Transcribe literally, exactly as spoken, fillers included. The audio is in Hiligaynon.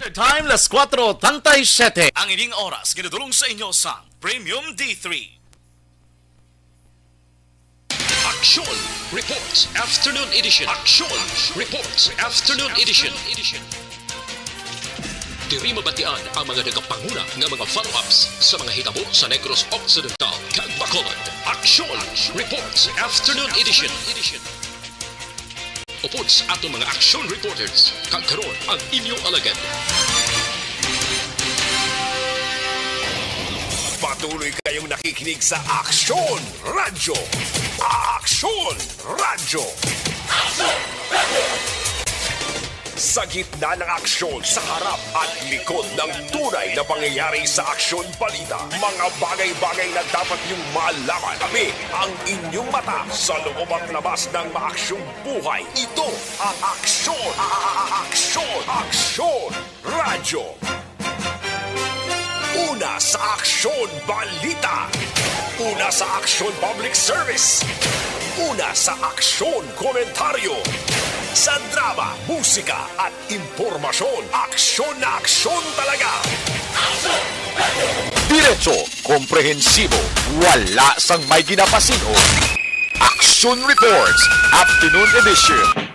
Time, las cuatro treinta y siete. Ang ining oras ginadulong sa inyo sa Premium D three. Action Reports Afternoon Edition. Action Reports Afternoon Edition. Diri mabatian ang mga nagapanguna nga mga follow-ups sa mga hitabo sa Negros Occidental kag Bacolod. Action Reports Afternoon Edition. Upod sa aton mga action reporters, kag karon ang inyo alagad. Patuloy kayong nakikinig sa Aksyon Radyo. Aksyon Radyo. Sa gitna ng aksyon, sa harap at likod ng tunay na pangyayari sa Aksyon Balita, mga bagay-bagay na dapat niyong malaman. Kami ang inyong mata sa loob at labas ng maaksyong buhay. Ito ang Aksyon, Aksyon, Aksyon Radyo. Una sa Aksyon Balita. Una sa Aksyon Public Service. Una sa Aksyon Komentaryo. Sa drama, musika at impormasyon, aksyon na aksyon talaga. Diretso, komprehensibo, wala sang may ginapasin-o. Aksyon Reports, Afternoon Edition.